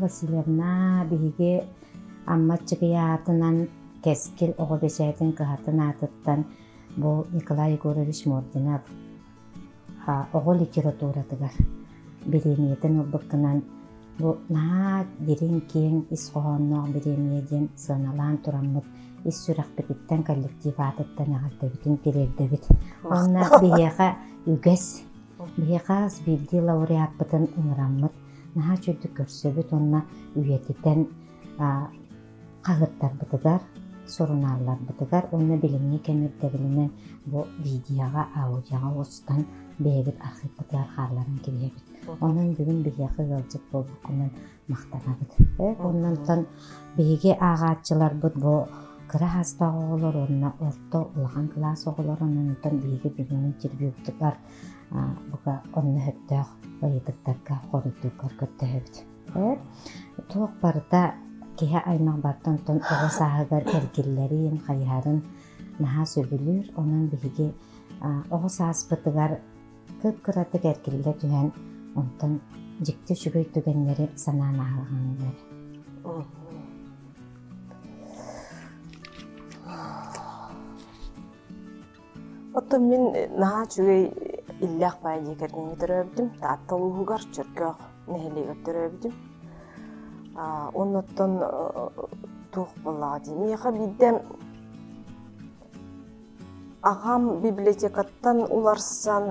Васильевна, биһиги Амма Аччыгый аатынан Кэскил оҕо бэчээтин кыһатын аатыттан бу Николай Егорович Мординов оҕо литературатыгар бириэмийэтин ылбыккынан бу наһаа дириҥ киэҥ ис хоһоонноох бириэмийэ диэн сыаналаан тураммыт ис сүрэхпититтэн коллектив аатыттан эҕэрдэбитин тириэрдэбит. Уонна биһиэхэ үгэс биһиэхэ хас биирдии лауреаппытын ыҥыраммыт наһаа үчүгдүк көрсөбүт уонна үйэтитэн хаһыаттарбытыгар, сурунаалларбытыгар уонна билиҥҥи кэм ирдэбилинэн бу видеоҕа, аудиоҕа устан бэйэбит архыыппытыгар хаалларан кэбиһэбит. Онон бүгүн биһиэхэ ыалдьыт буолбуккунан махтанабыт. Оннонтон биһиги ааҕааччыларбыт бу кыра саастаах оҕолор уонна орто улахан кылаас оҕолор онон биһиги бүгүҥҥү интервьюбутугар бука онно сөптөөх ыйытыктарга хоруйдуургар көрдөһөбүт. Туох барыта киһи аймах барыта онтон оҕо сааһыгар эргиллэрин, хайыһарын наһаа сөбүлүүр. Онон биһиги оҕо сааспытыгар кып-кыратык эргиллэ түһэн, онтон дьикти үчүгэй түгэннэри санаан ааһыаҕыҥ Оттон мин наһаа үчүгэй иллээх баай дьиэ кэргэҥҥэ төрөөбүтүм. Таатта улууһугар Чөркөөх нэһилиэгэр төрөөбүтүм. Оннуттан туох буоллаҕа дии. Миэхэ биирдэ аҕам библиотекаттан уларсан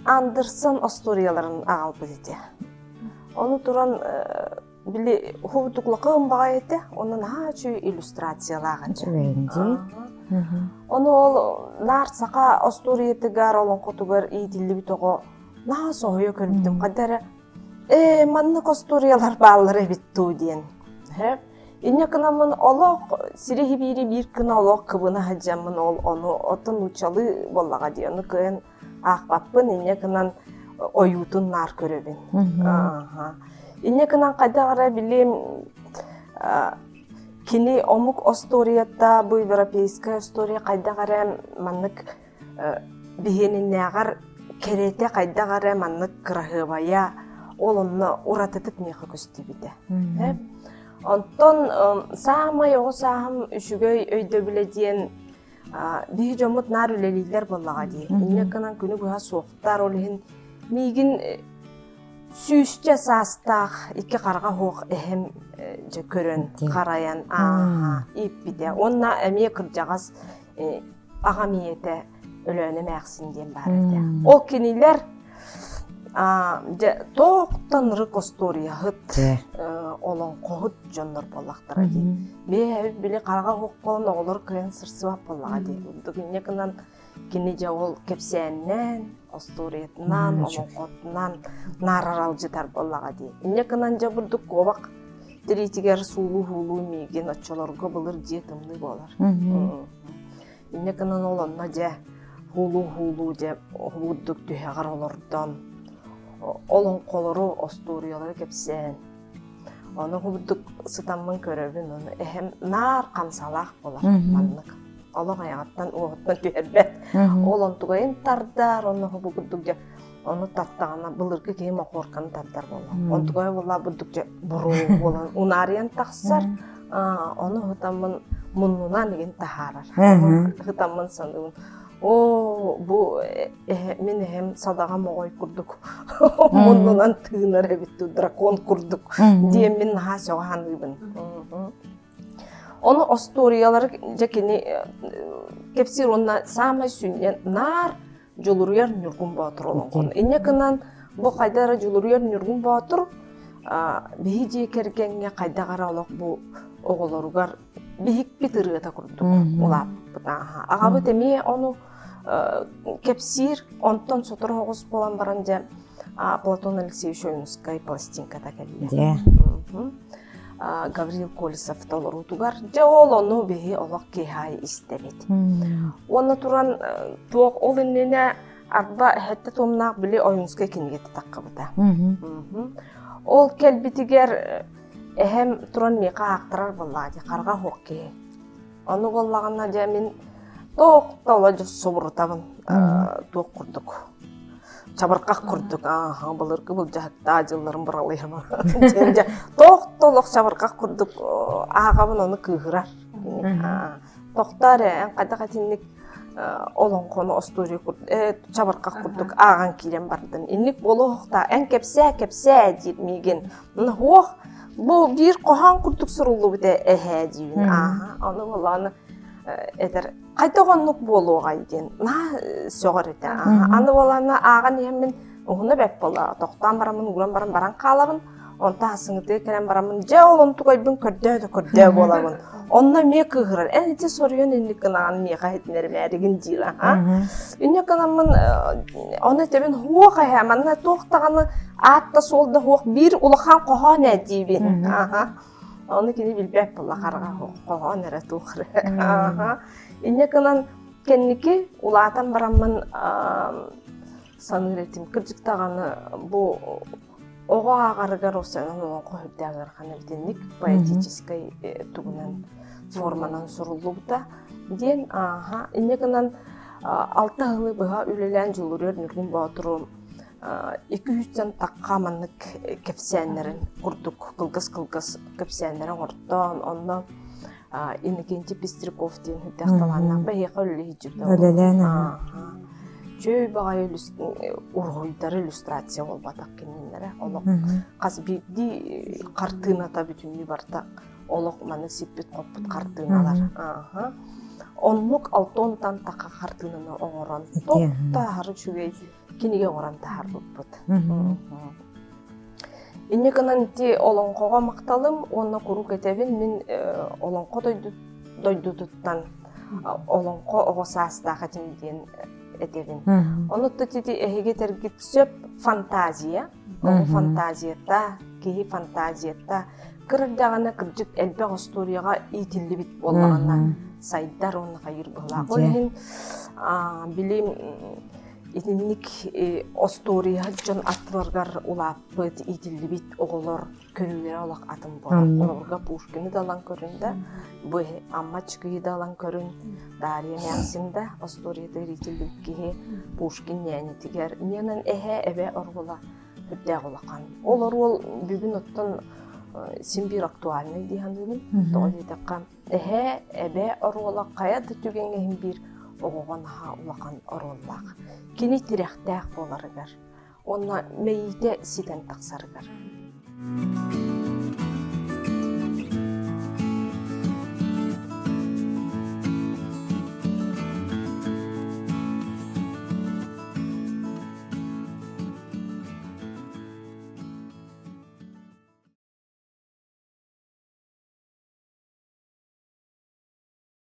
Андерсон остуоруйаларын аҕалбыт этэ. Ону туран били уһуутуклакыым баҕайы этэ, онно наһаа үчүгэй иллюстрациялаах этэ. Ону ол наар саха остуоруйатыгар, олоҥхотугар иитиллибит оҕо наһаа соһуйа көрбүтүм. Хайда эрэ ээ маннык остуоруйалар бааллар эбит дуу диэн. Инньэ гынаммын олох сири-сибиири биир гына олох кыбына сылдьаммын ол ону оттон нууччалыы буоллаҕа дии, ону кыайан аахпаппын инньэ гынан ойуутун наар көрөбүн. Инньэ гынан хайдах эрэ билим кини омук остуоруйата бу европейская история хайдах эрэ маннык биһиэниннээҕэр кэрэтэ хайдах эрэ маннык кыраһыабайа ол онно уратытык миэхэ көстүбүтэ. Онтон саамай оҕо сааһым үчүгэй өйдөбүлэ диэн биһи дьоммут наар үлэлииллэр буоллаҕа дии. Инньэ гынан күнү быһа суохтар, ол иһин миигин сүүсчэ саастаах икки хараҕа суох эһэм дьэ көрөн, харайан ааһа ииппитэ. Уонна эмиэ кырдьаҕас аҕам ийэтэ Өлөөнө эмээхсин диэн баар этэ. Ол кинилэр дьэ тоохтон ырык остуоруйаһыт, олоҥхоһут дьоннор буоллахтара дии. Бэйэбит били хараҕа суох буолан оҕолор кыайан сырсыбат буоллаҕа дии. Курдук инньэ гынан кини дьэ ол кэпсээнинэн, остуоруйатынан, олоҥхотунан наар аралдьытар буоллаҕа дии. Инньэ гынан дьэ бурдук куобах тириитигэр суулуу-һуулуу миигин оччолорго былыр дьиэ тымныы буолар. Инньэ гынан ол онно дьэ һуулуу-һуулуу дьэ уһуурдук түһэҕэр олордон олоҥхолору, остуоруйалары кэпсээн ону курдук сытаммын көрөбүн ону эһэм наар хамсалаах буолар маннык олох айаҕыттан уоһуттан түһэрбэт ол онтугайын тардар онно бу курдук дьэ ону тартаҕына былыргы киһи мохуорканы тардар буолла онтугайа буолла бурдук дьэ буруу буолан унаарыйан тахсар ону ытаммын муннунан игин таһаарар ытаммын саныыбын оо бу мин эһэм садаҕа моҕой курдук муннунан тыынар эбит дракон курдук диэммин наһаа сөҕө саныыбын Ону остуоруйалары дьэ кини кэпсиир уонна саамай сүнньэ наар Дьулуруйар Ньургун Боотур олоҥхону. Инньэ гынан бу хайда эрэ Дьулуруйар Ньургун Боотур биһи дьиэ кэргэҥҥэ хайдах эрэ олох бу оҕолоругар биһикпит ырыата курдук улааппыт. Аҕабыт эмиэ ону кэпсиир, онтон сотору оҕус буолан баран дьэ Платон Алексеевич Ойуунускай пластинката кэллэ. Гаврил Колесов толоруутугар дьэ ол ону биһи олох киэһэ истэбит. Уонна туран туох ол иннинэ арба эһэтте туомнаах били Ойуунскай кинигэтэ таххыбыта. Ол кэлбитигэр эһэм туран миэхэ аахтарар буоллаҕа дии харҕа суох киһи. Ону буоллаҕына дьэ мин туох да оло субурутабын туох курдук. Чабырҕах курдук ааһа былыргы былдьаһыктаа дьылларын быралыйама дьэ тоох толох чабырҕах курдук ааҕабын ону кыыһырар тохтоо эрэ эн хайдах итинник олоҥхону остуоруйа курдук чабырҕах курдук ааҕан киирэн бардын инник буолуохтаа эн кэпсээ кэпсээ диир миигин суох бу биир хоһоон курдук суруллубут эһээ диибин ааһа ону буоллаҕына этэр хайдах оннук буолуоҕай диэн наһаа сөҕөр этэ. Аны буолаана ааҕан иһэммин уһуна бэрт буолла тохтоон бараммын ууран баран баран хаалабын онтон хасыҥытыгар кэлэн бараммын дьэ ол онтукайбын көрдөө да көрдөө буолабын онно эмиэ кыыһырар эн ити соруйан инник гынаҕын миэхэ иһитинэрмээригин диир аха инньэ гынаммын ону этэбин хуох эһэ манна туох даҕаны аат да суол да хуох биир улахан хоһоон ээ диибин аха Ону кини билбэт буолла хараҕа хоһоон эрэ туох эрэ. Инньэ гынан кэнники улаатан бараммын саныыр этим. Кырдьык даҕаны бу оҕо ааҕарыгар осенан олоҥхо үрдээх ыарахан эбитинник поэтическай тугунан форманан суруллубута диэн ааха инньэ гынан алта сылы быһа үлэлээн Дьулуруйар Ньургун Боотуру Икки үстэн тахха маннык кэпсээннэрин курдук кылгас-кылгас кэпсээннэри оҥортоон, онно Иннокентий Пестряков диэн үрдээх талааннаах бэһиэхэ үлэлиһиччибитэ. Үлэлээн Чөй баҕайы уруһуйдары иллюстрация буолбатах кинилэрэ. Олох хас биирдии хартыыната бүтүннүү барыта олох маны сиппит-хоппут хартыыналар. Оннук алтонтан таха хартыынаны оҥорон топтааһар үчүгэй кинигэ оҥорон таһаарбыппыт. Инньэ гынан ити олоҥхоҕо махталым уонна куруук этэбин мин олоҥхо дойдутуттан олоҥхо оҕо саастаах этим диэн этэбин. Ону ити эһиги этэргит сөп фантазия, оҕо фантазията, киһи фантазията кырырдаҕына кырдьык элбэх остуоруйаҕа иитиллибит буоллаҕына сайдар уонна хайыыр быһыылаах. Ол иһин били Итинник остуоруйа дьон аттыларыгар улааппыт, иитиллибит оҕолор көрүүлэрэ олох атын буолар. Холобурга Пушкины да ылан көрүн да, бу Амма Чыкыйы да ылан көрүн, Дарья Мяксин да остуоруйатыгар иитиллибит киһи Пушкин ньээнитигэр Ненан эһээ эбэ оруола үрдээх улахан. Ол оруол бүгүн оттон син биир актуальный дии саныыбын. Тоҕо диэтэххэ, Эһээ, эбээ оруола хайа да түгэҥҥэ иһин биир оҕоҕо наһаа улахан оруоллаах. Кини тирэхтээх буоларыгар уонна мэйиитэ ситэн тахсарыгар.